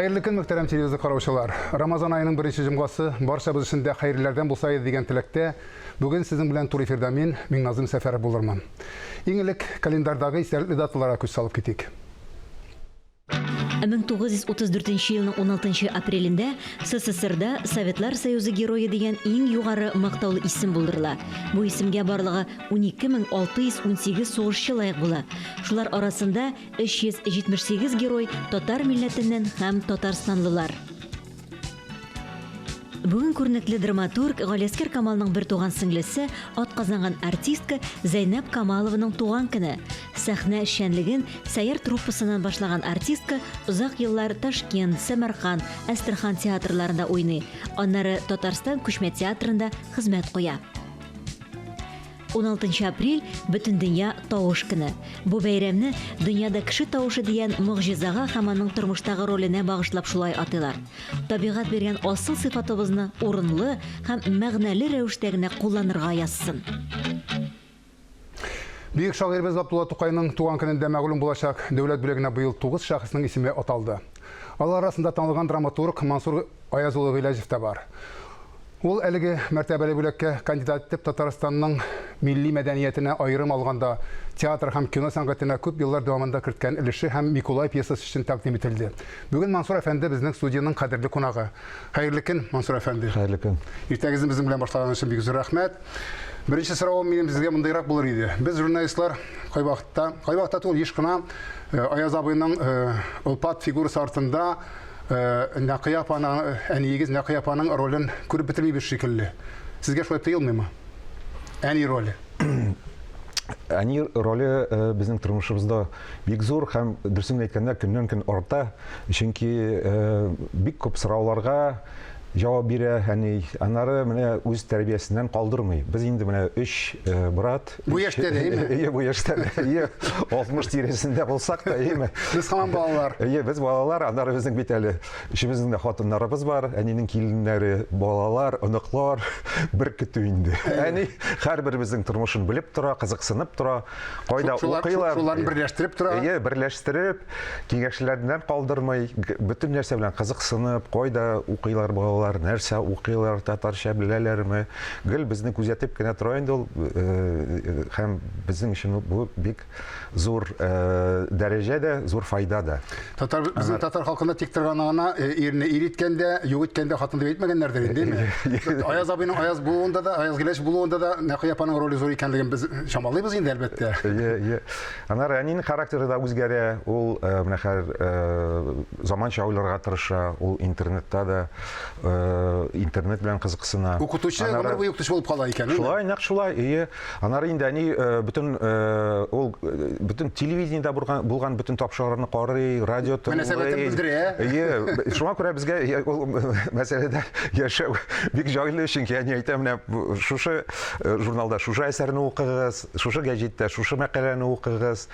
Хәерле көн, мөхтәрәм телевизор караучылар. Рамазан аеның беренче җомгасы барчабыз өчен дә хәерлеләрдән булса иде дигән теләктә, бүген сезнең белән туры эфирда мин, Миңназым Сәфәров булырмын. Иң элек календарьдагы истәлекле даталарга күз салып китик. 1934 елның 16 апрелендә СССРда Советлар Союзы Герое дигән иң югары мактаулы исем булдырыла. Бу исемгә барлыгы 12618 сугышчы лаек була. Шулар арасында 378 герой татар милләтеннән һәм татарстанлылар. Бүген күренекле драматург Галиәскәр Камалның бертуган сеңлесе, атказанган артистка Зәйнәб Камалованың туган көне. Сәхнә эшчәнлеген Сәйяр труппасыннан башлаган артистка озак еллар Ташкент, Сәмәрканд, Әстерхан театрларында уйный, аннары Татарстан күчмә театрында хезмәт куя. 16 апрель Бөтендөнья тавыш көне. Бу бәйрәмне дөньяда кеше тавышы дигән могҗизага һәм аның тормыштагы роленә багышлап шулай атыйлар. Табигать биргән асыл сыйфатыбызны урынлы һәм мәгънәле рәвештә генә кулланырга язсын. Бөек шагыйребез Габдулла Тукайның туган көнендә мәгълүм булачак дәүләт бүләгенә быел 9 шәхеснең исеме аталды. Алар арасында танылган драматург Мансур Аяз улы Гыйләҗев та бар. Ул әлеге мәртәбәле бүләккә кандидат итеп Татарстанның милли мәдәниятенә, аерым алганда, театр һәм кино сәнгатенә күп еллар дәвамында керткән өлеше һәм Микулай пьесасы өчен тәкъдим ителде. Бүген Мансур әфәнде безнең студиянең кадерле кунагы. Хәерле көн, Мансур әфәнде. Хәерле көн. Иртәгезне безнең белән башлаган өчен бик зур рәхмәт. Беренче соравым минем сезгә мондыйрак булыр иде. Без журналистлар кайвакытта, кайвакытта түгел, еш кына э, Аяз абыйның э, олпат фигурасы артында Нәкыя апаның, әниегез Нәкыя апаның ролен күреп бетермибез шикелле. Сезгә шулай тоелмыймы? Әни роле. Әни роле безнең тормышыбызда бик зур һәм дөресен әйткәндә көннән-көн арта. Чөнки бик күп сорауларга җавап бирә әни. Аннары менә үз тәрбиясеннән калдырмый. Без инде менә өч брат. Бу яшьтә дә, әйеме? Әйе, бу яшьтә дә. Әйе, 60 тирәсендә булсак та, әйеме? Без һаман балалар. Әйе, без балалар, аннары безнең бит әле өчебезнең дә хатыннарыбыз бар, әнинең киленнәре, балалар, оныклар, бер көтү инде. Әни һәрберебезнең тормышын белеп тора, кызыксынып тора, кайда укыйлар. Шуларны берләштереп тора. Әйе, берләштереп, киңәшләреннән калдырмый, бөтен нәрсә белән кызыксынып, кайда укыйлар балалар, нәрсә укыйлар, татарча беләләрме, гел безне күзәтеп кенә тора инде ул, һәм безнең өчен бу бик зур дәрәҗә дә, зур файда да. Татар, безнең татар халкында тик торган гына ирне ир иткән дә, юк иткән дә хатын дип әйтмәгәннәрдер инде, әйеме? Аяз абыйның Аяз булуында да, Аяз Гиләч булуында да Нәкыя апаның роле зур икәнлеген без чамалыйбыз инде, әлбәттә. Әйе, әйе. Аннары әнинең характеры да үзгәрә, ул менә хәзер заманча уйларга тырыша, ул интернетта да интернет белән кызыксына. Укытучы гомер буе укытучы булып кала икән. Шулай, нәкъ шулай, әйе. Аннары инде әни бөтен ул бөтен телевидениедә булган бөтен тапшыруларны карый, радио тыңлый. Мөнәсәбәтен белдерә. Әйе, шуңа күрә безгә ул мәсьәләдә яшәү бик җайлы, чөнки әни әйтә, менә шушы журналда шушы әсәрне укыгыз, Шушы гәҗиттә шушы мәкаләне укыгыз.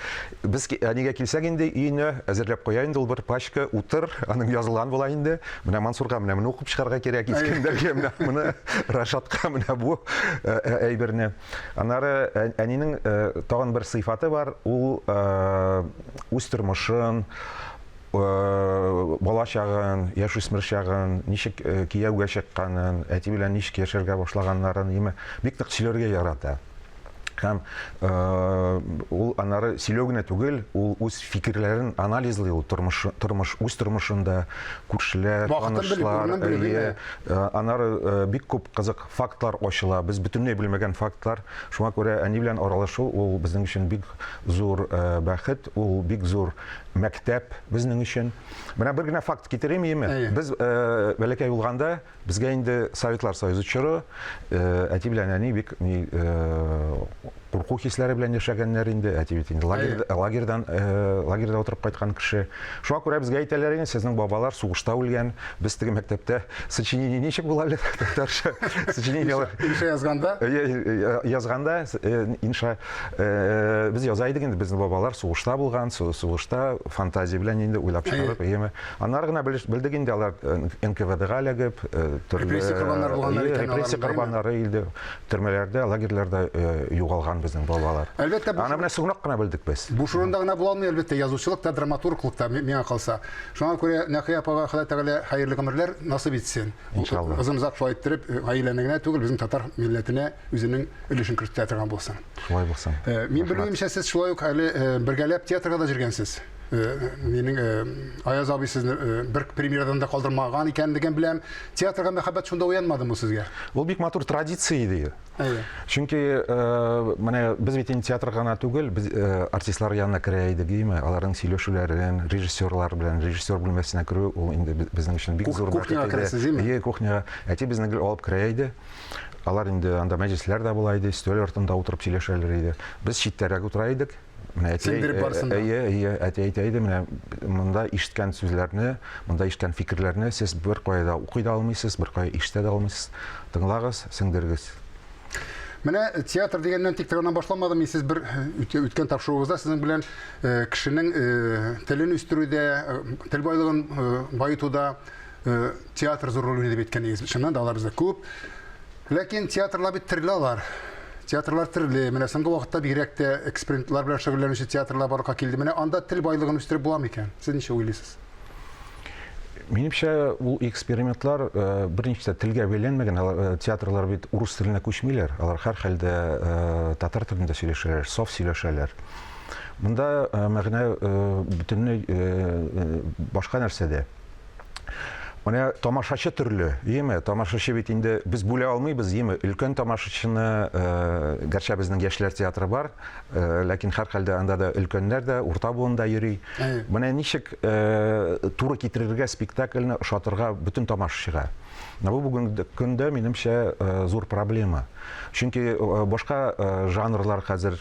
Без әнигә килсәк инде өенә әзерләп куя инде ул бер пачка, утыр, аның язылган була инде. Менә Мансурга менә моны укып чыгарга кирәк, Искәндәргә менә моны, Рашатка менә бу э, э, әйберне. Аннары әнинең э, тагын бер сыйфаты бар, ул үз тормышын, бала чагын, яшүсмер чагын, ничек кияүгә чыкканын, әти белән ничек яшәргә башлаганнарын, яме, бик нык сөйләргә ярата. Һәм ул аннары сөйләү генә түгел, ул үз фикерләрен анализлый, ул тормыш, тормыш, үз тормышында, күршеләр, танышлар, аннары бик күп кызык фактлар ачыла, без бөтенләй белмәгән фактлар. Шуңа күрә әни белән аралашу ул безнең өчен бик зур бәхет, ул бик зур мәктәп безнең өчен. Менә бер генә факт китерим, име? Без бәләкәй булганда, безгә инде Советлар Союзы чоры, әти белән әни бик ни курку хисләре белән яшәгәннәр инде. Әти бит инде лагерь, лагерьдан лагерьда утырып кайткан кеше. Шуңа күрә безгә әйтәләр инде, сезнең бабалар сугышта үлгән. Без теге мәктәптә сочинение ничек була әле татарча? Сочинениеләр. Инша язганда? Язганда инша без яза идек инде, безнең бабалар сугышта булган, сугышта фантазия белән инде уйлап чыгарып, әйеме. Аннары гына белдек инде, алар НКВДга эләгеп, төрле репрессия корбаннары булганнар икән. Репрессия корбаннары инде төрмәләрдә, лагерьларда югалган. безнең бабалар. Әлбәттә, бу Аны менә соңрак кына белдек без. Буш урында гына була алмый, әлбәттә, язучылык та, драматурглык та, миңа калса. Шуңа күрә Нәкыя апага Ходай Тәгалә хәерле гомерләр насыйп итсен. Иншалла. Озын-озак шулай иттереп, гаиләне генә түгел, безнең татар милләтенә үзенең өлешен кертә торган булсын. Шулай булсын. Мин белүемчә, сез шулай ук әле бергәләп театрга да йөргәнсез. Минең Аяз абый сезне бер премьерадан да калдырмаган икәнлеген беләм. Театрга мәхәббәт шунда уянмадымы сезгә? Ул бик матур традиция иде. Әйе. Чөнки менә без бит инде театр гына түгел, без артистлар янына керә идек, димме? Аларның сөйләшүләрен, режиссерлар белән, режиссер бүлмәсенә керү ул инде безнең өчен бик зур бәхет Кухняга керәсез, димме? Әйе, кухняга. Әти безне гел алып керә иде. Алар инде анда мәҗлесләр дә була иде, өстәл артында утырып сөйләшәләр иде. Без читтәрәк утыра идек. Менә әти, Сеңдереп барсын да. Әйе, әйе, әти әйтә иде, менә монда ишеткән сүзләрне, монда ишеткән фикерләрне сез бер кая да укый да алмыйсыз, бер кая ишетә дә алмыйсыз. Тыңлагыз, сеңдерегез. Менә театр дигәннән тик торганнан башламадым мин сез бер үткән тапшыруыбызда сезнең белән кешенең телен үстерүдә, тел байлыгын баетуда театр зур роль уйный дип әйткән идегез. Чыннан да алар бездә күп. Ләкин театрлар бит төрле алар. Театрлар төрле. Менә соңгы вакытта бигрәк тә экспериментлар белән шөгыльләнүче театрлар барлыкка килде. Менә анда тел байлыгын үстереп була микән? Сез ничек уйлыйсыз? Минемчә, ул экспериментлар э, берничә телгә бәйләнмәгән. Алар, э, театрлар бит урыс теленә күчмиләр. Алар һәрхәлдә э, татар телендә сөйләшәләр, саф сөйләшәләр. Монда мәгънә бөтенләй башка нәрсәдә. Менә тамашачы төрле, иеме? Тамашачы бит инде без бүлә алмыйбыз, иеме? Өлкән тамашачыны, э, гәрчә безнең яшьләр театры бар, э, ләкин һәрхәлдә анда да өлкәннәр дә, урта буын да йөри. Менә ничек э, туры китерергә спектакльне ошатырга бөтен тамашачыга? Менә бу бүгенге көндә, минемчә, зур проблема. Чөнки башка жанрлар хәзер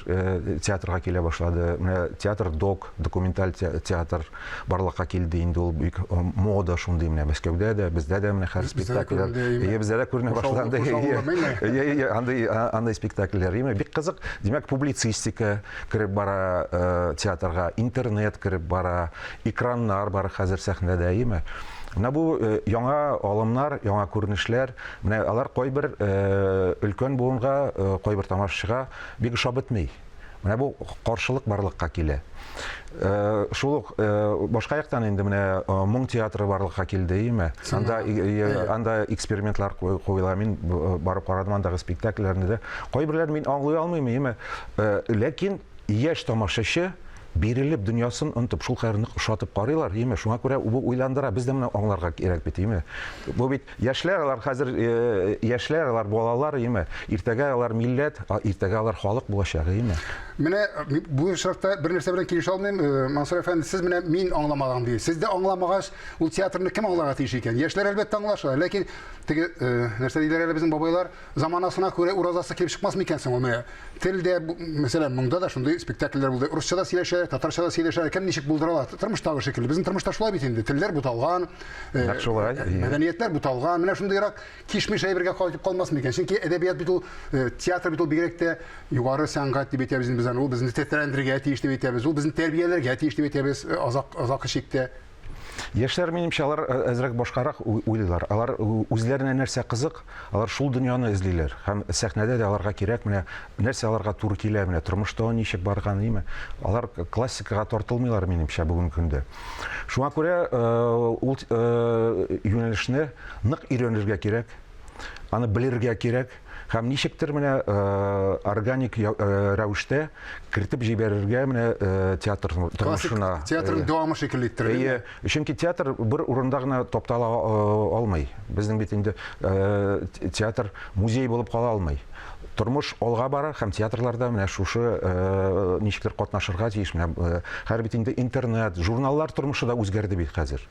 театрга килә башлады. Менә театр док, документаль театр барлыкка килде инде ул бик мода шундый менә Мәскәүдә дә, бездә дә менә хәзер спектакльләр. Әйе, бездә дә күренә башлады. Әйе, әйе, андый андый спектакльләр. Әйе, бик кызык. Димәк, публицистика кереп бара театрга, интернет кереп бара, экраннар бар хәзер сәхнәдә, әйеме? Менә бу яңа алымнар, яңа күренешләр, менә алар кайбер өлкән буынга, кайбер тамашачыга бик ошап бетми. Менә бу каршылык барлыкка килә. Э, шул ук э, башка яктан инде менә э, моң театры барлыкка килде, име? Анда анда экспериментлар куела. Мин барып карадым андагы спектакльләрне дә. Кайберләрен мин аңлый алмыйм, име? Ләкин яшь тамашачы бирелеп дөньясын онытып, шул кадәр нык ошатып карыйлар, име? Шуңа күрә бу уйландыра. Без дә моны аңларга кирәк бит, име? Бу бит Яшьләр алар хәзер э, яшьләр алар балалар име? Иртәгә алар милләт, иртәгә алар халык булачак име? Менә э, бу очракта бер нәрсә белән килешә алмыйм, э, Мансур әфәнде, сез менә мин аңламаган дигез. Сез дә аңламагач, ул театрны кем аңларга тиеш икән? Яшьләр әлбәттә аңлаша, ләкин теге нәрсә диләр әле безнең бабайлар, заманасына күрә уразасы килеп чыкмас микән соң ул менә? Телдә, мәсәлән, монда да шундый спектакльләр булды. Русча да сөйләшә, татарча да сөйләшә, кем ничек булдыра ала. Тормыштагы шикелле. Безнең тормышта шулай бит инде. Телләр буталган, э, Нәкъ шулай. Э, мәдәниятләр буталган. Менә шундыйрак кишмиш әйбергә кайтып калмас микән? Чөнки әдәбият бит ул, э, театр бит ул бигрәк тә югары сәнгать дип әйтәбез инде без аны. Ул безне тетрәндерергә тиеш дип әйтәбез. Ул безне тәрбияләргә тиеш дип әйтәбез, азак азакы чиктә. Яшьләр, минемчә, алар э, әзрәк башкарак уйлыйлар. Алар э, үзләренә нәрсә кызык, алар шул дөньяны эзлиләр. Һәм сәхнәдә дә аларга кирәк, менә нәрсә аларга туры килә, менә тормышта ничек барган, име. Алар классикага тартылмыйлар, минемчә, бүгенге көндә. Шуңа күрә э, ул юнәлешне нык өйрәнергә кирәк, аны белергә кирәк. Һәм ничектер менә органик рәвештә кертеп җибәрергә менә театр тормышына. Театрның дәвамы шикелле иттереп. Әйе, чөнки театр бер урында гына топтала алмый. Безнең бит инде театр музей булып кала алмый. Тормыш алга бара һәм театрларда менә шушы ничектер катнашырга тиеш. Менә хәзер бит инде интернет, журналлар тормышы да үзгәрде бит хәзер.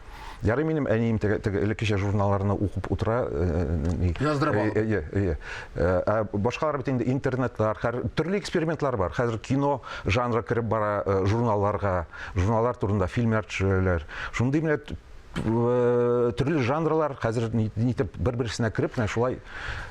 Ярый минем әнием теге, теге элеккечә журналларны укып утыра. Э, э, Яздырып алып. Әйе, әйе. Э, ә башкалар бит инде интернетлар, хәр төрле экспериментлар бар. Хәзер кино жанры кереп бара журналларга, журналлар турында фильмнар төшерәләр. Шундый менә төрле жанрлар хәзер нитеп бер-берсенә кереп менә шулай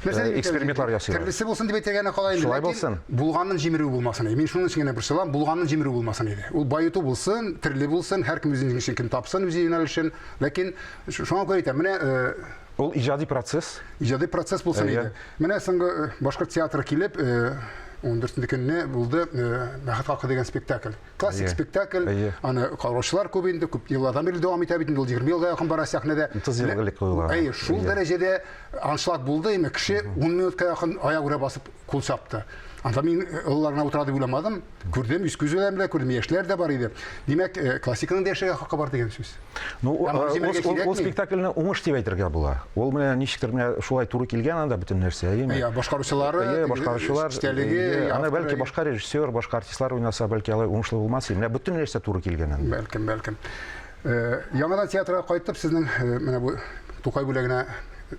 экспериментлар ясыйлар. Төрлесе булсын дип әйтергә генә кала инде. Шулай булсын. Булганын җимерү булмасын. Мин шуның өчен генә борчылам, булганын җимерү булмасын иде. Ул баету булсын, төрле булсын, һәркем үзенең эшен тапсын, үзе юнәлешен. Ләкин шуңа күрә әйтәм, менә э, Ул иҗади процесс. Иҗади процесс булсын иде. Менә соңгы э, башкорт театры килеп, э, 14 көнне булды Бәхет хакы дигән спектакль. Классик спектакль. Аны караучылар күп инде, күп еллардан бирле дәвам итә бит инде, ул 20 елга якын бара сәхнәдә. 30 ел элек куелган. Әйе, шул дәрәҗәдә аншлаг булды, инде кеше 10 минутка якын аягүрә басып кул чапты. Анда мин олылар гына утыра дип уйламадым. Күрдем, үз күз белән дә күрдем, яшьләр дә бар иде. Димәк, классиканың да яшәргә хакы бар дигән сүз. Ну, ул спектакльне уңыш дип әйтергә була. Ул менә ничектер менә шулай туры килгән анда бөтен нәрсә, әйеме? Әйе, башкаручылары, әйе, башкаручылар, эчтәлеге, аны бәлки башка режиссер, башка артистлар уйнаса, бәлки алай уңышлы булмас иде. Менә бөтен нәрсә туры килгән анда. Бәлкем, бәлкем. Яңадан театрга кайтып, сезнең менә бу Тукай бүләгенә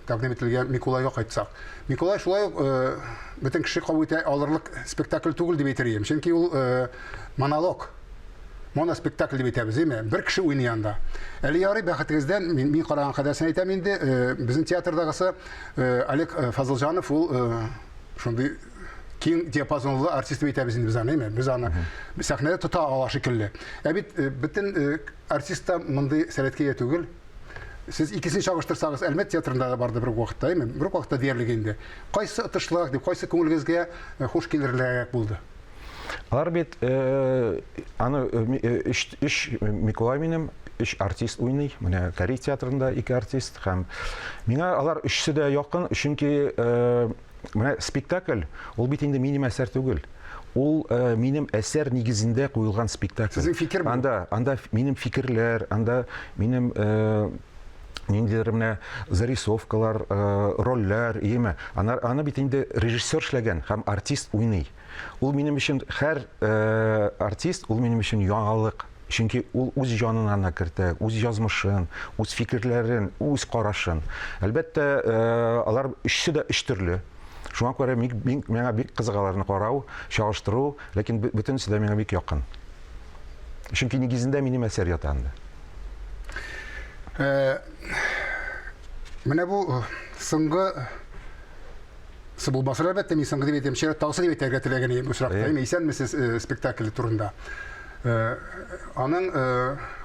тәкъдим ителгән Микулайга кайтсак. Микулай шулай ук бөтен кеше кабул итә алырлык спектакль түгел дип әйтер идем. Чөнки ул монолог. Моноспектакль дип әйтәбез, әйме? Бер кеше уйный анда. Әле ярый бәхетегездән, мин, мин караган кадәрсен әйтәм инде, безнең театрдагысы Олег Фазылҗанов ул шундый киң диапазонлы артист дип әйтәбез инде без аны, әйме? Без аны сәхнәдә тота ала шикелле. Ә бит бөтен артист та мондый сәләткә ия түгел. Сез икесен чагыштырсагыз, Әлмәт театрында да барды бер үк вакытта, әйме? Бер үк вакытта диярлек инде. Кайсы отышлырак дип, кайсы күңелегезгә э, хуш килерлерәк булды? Алар бит э, аны э, өч, өч Миколай минем өч артист уйный. Менә Кари театрында ике артист һәм миңа алар өчесе дә якын, чөнки Менә спектакль, ул бит инде минем әсәр түгел. Ул э, минем әсәр нигезендә куелган спектакль. Сезнең фикер бу? Анда, анда минем фикерләр, анда минем э, ниндидер менә зарисовкалар, э, рольләр, иеме. Аны, аны бит инде режиссер эшләгән һәм артист уйный. Ул минем өчен һәр э, артист, ул минем өчен яңалык. Чөнки ул үз җанын ана кертә, үз язмышын, үз фикерләрен, үз карашын. Әлбәттә, э, алар өчесе дә өч төрле. Шуңа күрә мин, мин, миңа бик кызык аларны карау, чагыштыру, ләкин бөтенесе дә миңа бик якын. Чөнки нигезендә минем әсәр ята анда. Э, менә бу э, соңгы Сы булмасын, әлбәттә, мин соңгы дип әйтәм, чираттагысы дип әйтергә теләгән идем бу очракта. Әйме, исәнмесез э, спектакль турында. Э, аның э,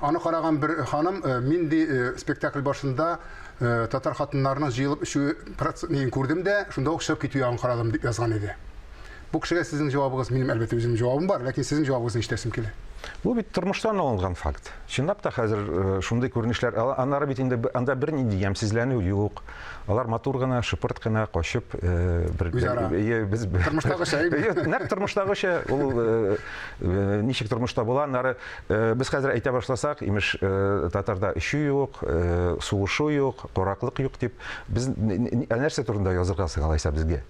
аны караган бер ханым мин ди спектакль башында татар хатыннарының җыелып эчү процессын күрдем дә, шунда ук чыгып китү ягын карадым дип язган иде. Бу кешегә сезнең җавабыгыз, минем әлбәттә үземнең җавабым бар, ләкин сезнең җавабыгызны ишетәсем килә. Бу бит тормыштан алынган факт. Чынлап та хәзер э, шундый күренешләр, аннары бит инде анда бернинди ямьсезләнү юк. Алар матур гына, шыпырт кына качып э, бер Үзара. Э, без тормыштагыча. Нәкъ тормыштагыча ул ничек тормышта була, аннары без хәзер әйтә башласак, имеш, татарда эчү юк, сугышу юк, караклык юк дип, без нәрсә турында язырга соң алайса безгә?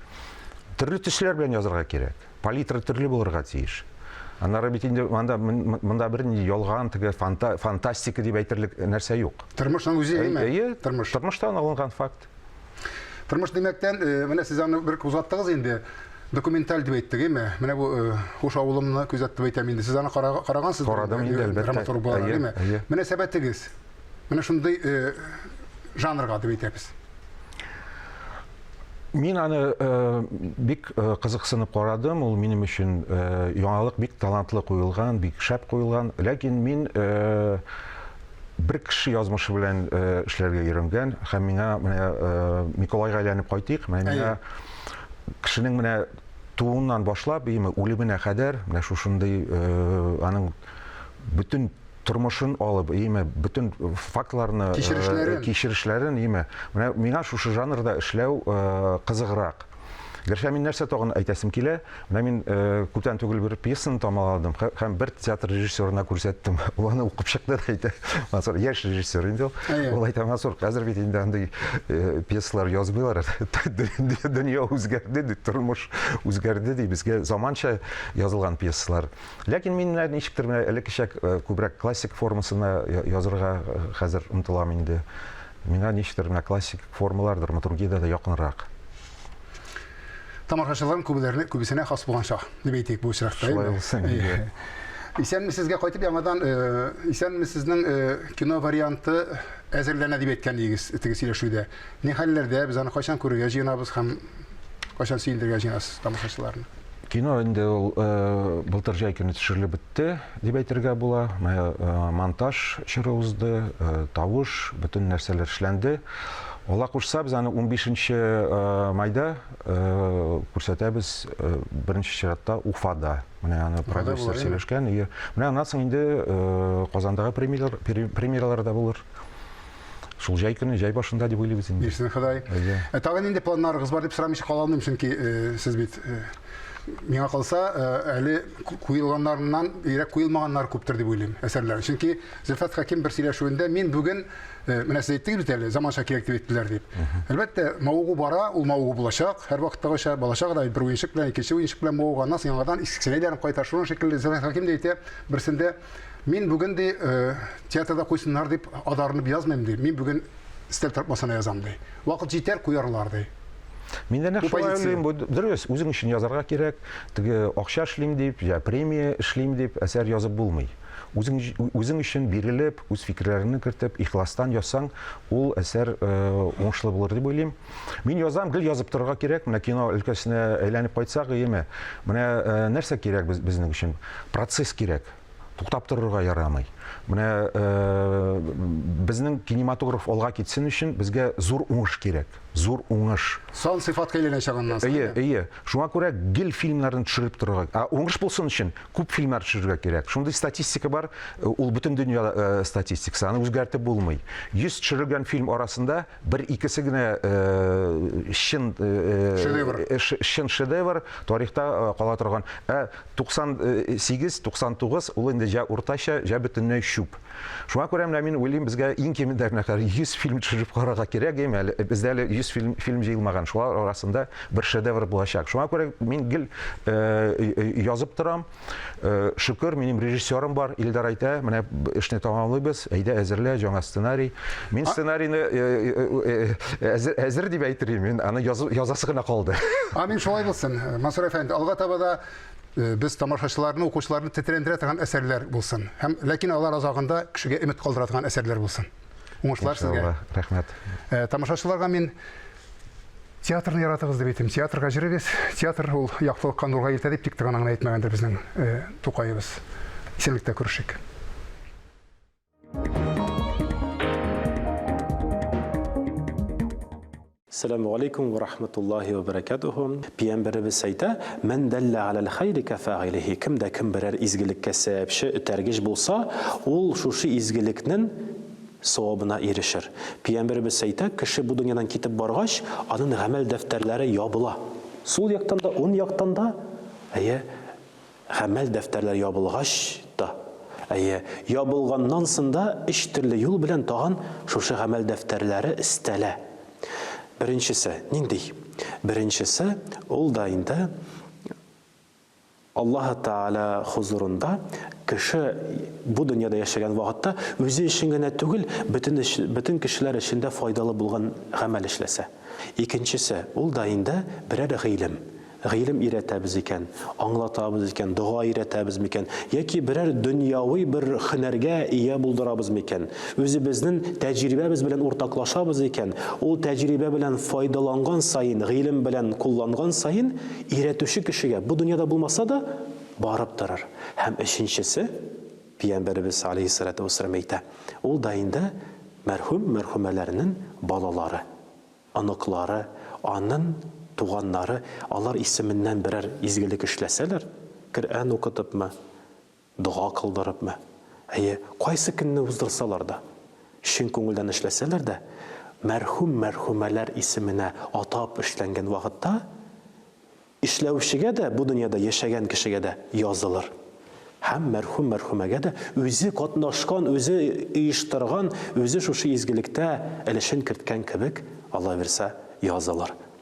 Төрле төсләр белән язырга кирәк. Палитра төрле булырга тиеш. Аннары бит инде монда монда бернинди ялган, теге фанта, фантастика дип әйтерлек нәрсә юк. Тормышның үзе, әйеме? Әйе, тормыш. Тормыштан алынган факт. Тормыш димәктән, э, менә сез аны бер кузгаттыгыз инде. Документаль дип әйттек, әйеме? Менә бу э, Хуш авылымны күзәттеп әйтәм инде. Сез аны карагансыз. Карадым инде, әлбәттә. Драматург буларак, әйеме? Мөнәсәбәтегез менә шундый э, жанрга дип әйтәбез. Мин аны э, бик э, кызыксынып карадым. Ул минем өчен э, яңалык, бик талантлы куелган, бик шәп куелган. Ләкин мин бер кеше язмышы белән эшләргә өйрәнгән һәм миңа менә Миколайга әйләнеп кайтыйк. Менә миңа кешенең менә тууыннан башлап, үлеменә кадәр менә шушындый аның бөтен тормышын алып, име, бөтен фактларны, кичерешләрен, кичерешләрен, име. Менә миңа шушы жанрда эшләү кызыграк. Гәрчә мин нәрсә тагын әйтәсем килә, менә мин күптән түгел бер пьесаны тамаладым һәм бер театр режиссерына күрсәттем. Ул аны укып чыкты да әйтә. Мансур, яшь режиссер инде ул. Ул әйтә, Мансур, хәзер бит инде андый пьесалар язмыйлар. Дөнья үзгәрде, ди, тормыш үзгәрде, ди, безгә заманча язылган пьесалар. Ләкин мин менә ничектер менә элеккечә э, күбрәк классик формасына язырга э, хәзер омтылам инде. Миңа ничектер менә классик формалар драматургиядә дә якынрак. Тамашачыларның күбеләренә күбесенә хас булган чак дип әйтик бу очракта. Шулай булсын. Исәнмесезгә кайтып яңадан э, исәнмесезнең кино варианты әзерләнә дип әйткән идегез теге сөйләшүдә. Ни хәлләрдә без аны кайчан күрергә җыенабыз һәм кайчан сөендерергә җыенасыз тамашачыларны? Кино инде ул э, былтыр җәй көне төшерелеп бетте дип әйтергә була. Менә э, монтаж чоры узды, э, тавыш, бөтен нәрсәләр эшләнде. Алла кушса, без аны 15 майда күрсәтәбез, беренче чиратта Уфада. Менә аны продюсер сөйләшкән. Менә аннан соң инде Казандагы премьералар да булыр. Шул җәй көне, җәй башында дип уйлыйбыз инде. Бирсен Ходай. Ә тагын нинди планнарыгыз бар дип сорамыйча кала алмыйм, чөнки сез бит миңа калса, әле куелганнарыннан бигрәк куелмаганнар күптер дип уйлыйм әсәрләр. Чөнки Зөлфәт Хәким бер сөйләшүендә мин бүген менә сез әйттегез бит әле, заманча кирәк дип әйттеләр дип. Әлбәттә, мавыгу бара, ул мавыгу булачак. Һәрвакыттагыча балачак да бер уенчык белән, икенче уенчык белән мавыга, аннан соң яңадан искесенә әйләнеп кайта. Шуның шикелле Зөлфәт Хәким дә әйтә, берсендә мин бүген ди театрда куйсыннар дип адарынып язмыйм ди. Мин бүген өстәл тартмасына язам ди. Вакыт җитәр, куярлар ди. Мин дә нәкъ шулай уйлыйм. Бу дөрес, үзең өчен язарга кирәк. Теге акча эшлим дип, я премия эшлим дип әсәр язып булмый. Үзең үзең өчен бирелеп, үз фикерләреңне кертеп, ихластан язсаң, ул әсәр уңышлы булыр дип уйлыйм. Мин язам, гел язып торырга кирәк. Менә кино өлкәсенә әйләнеп кайтсак, иеме? Менә нәрсә кирәк без, безнең өчен? Процесс кирәк. Туктап торырга ярамый. Менә безнең кинематограф алга китсен өчен безгә зур уңыш кирәк. Зур уңыш. Сан сыйфатка әйләнәчәк аннан соң. Әйе, әйе. Шуңа күрә гел фильмнарны төшереп торырга. Ә уңыш булсын өчен күп фильмнар төшерергә кирәк. Шундый статистика бар, ул бөтен дөнья статистикасы, аны үзгәртеп булмый. 100 төшерелгән фильм арасында бер икесе генә чын шедевр, чын шедевр тарихта кала торган. Ә 98, 99 ул инде җә уртача, җә бөтенләй чүп. Шуңа күрә менә мин уйлыйм, безгә иң кимендә менә хәзер 100 фильм төшереп карарга кирәк, әйме, әле бездә әле 100 фильм, фильм җыелмаган. Шулар арасында бер шедевр булачак. Шуңа күрә мин гел язып торам. Шөкер, минем режиссерым бар, Илдар әйтә, менә эшне тәмамлыйбыз, әйдә әзерлә яңа сценарий. Мин сценарийны әзер, әзер дип әйтер идем, мин аны язасы гына калды. Амин, шулай булсын. Мансур әфәнде, алга таба да без тамашачыларны, укучыларны тетрәндерә торган әсәрләр булсын. Һәм ләкин алар азагында кешегә өмет калдыра торган әсәрләр булсын. Уңышлар сезгә. Рәхмәт. Тамашачыларга мин театрны яратыгыз дип әйтәм. Театрга йөрегез. Театр ул яктылыкка, нурга илтә дип тик торган гына әйтмәгәндер безнең Тукаебыз. Исәнлектә күрешик. Сәламү алейкум ва рахматуллахи ва бәрәкәтүһү. Пиямбәребез әйтә, Мән дәллә галәл хәйри кәфәгыйлихи, кем дә кем берәр изгелеккә сәбәпче, этәргеч булса, ул шушы изгелекнен савабына ирешер. Пиямбәребез әйтә, кеше бу дөньядан китеп баргач, анын гамәл дәфтәрләре ябыла. Сул яктан да, ун яктан да, әйе, Гамәл дәфтәрләре ябылгач та, әйе, ябылганнан сон да өч төрле юл белән тагын шушы гамәл дәфтәрләре өстәлә. Беренчесе, нинди? Беренчесе, ул да инде Аллаһы Тәгалә хозурында кеше бу дөньяда яшәгән вакытта үзе өчен генә түгел, бөтен бөтен кешеләр өчен дә файдалы булган гамәл эшләсә. Икенчесе, ул да инде берәр гыйлем. Гыйлем өйрәтәбез икән, аңлатабыз икән, дога өйрәтәбез микән, яки берәр дөньяви бер һөнәргә ия булдырабыз микән, үзебезнен тәҗрибәбез белән уртаклашабыз икән, ул тәҗрибә белән файдаланган саен, гыйлем белән кулланган саен, өйрәтүче кешегә, бу дөньяда булмаса да, барып торыр. Һәм өченчесе, Пиямбәребез алейһиссалату вәссәлам әйтә, ул да инде мәрхүм, мәрхүмәләрнен балалары. Оныклары, анын туганнары алар исеменнән берәр изгелек эшләсәләр, Коръән укытыпмы, дога кылдырыпмы, әйе, кайсы көнне уздырсалар да, чын күңелдән эшләсәләр дә, мәрхүм-мәрхүмәләр исеменә атап эшләнгән вакытта, Эшләүчегә дә, бу дөньяда яшәгән кешегә дә язылыр. Һәм мәрхүм-мәрхүмәгә дә үзе катнашкан, үзе оештырган, үзе шушы изгелектә өлешен керткән кебек, Алла бирсә, язылыр.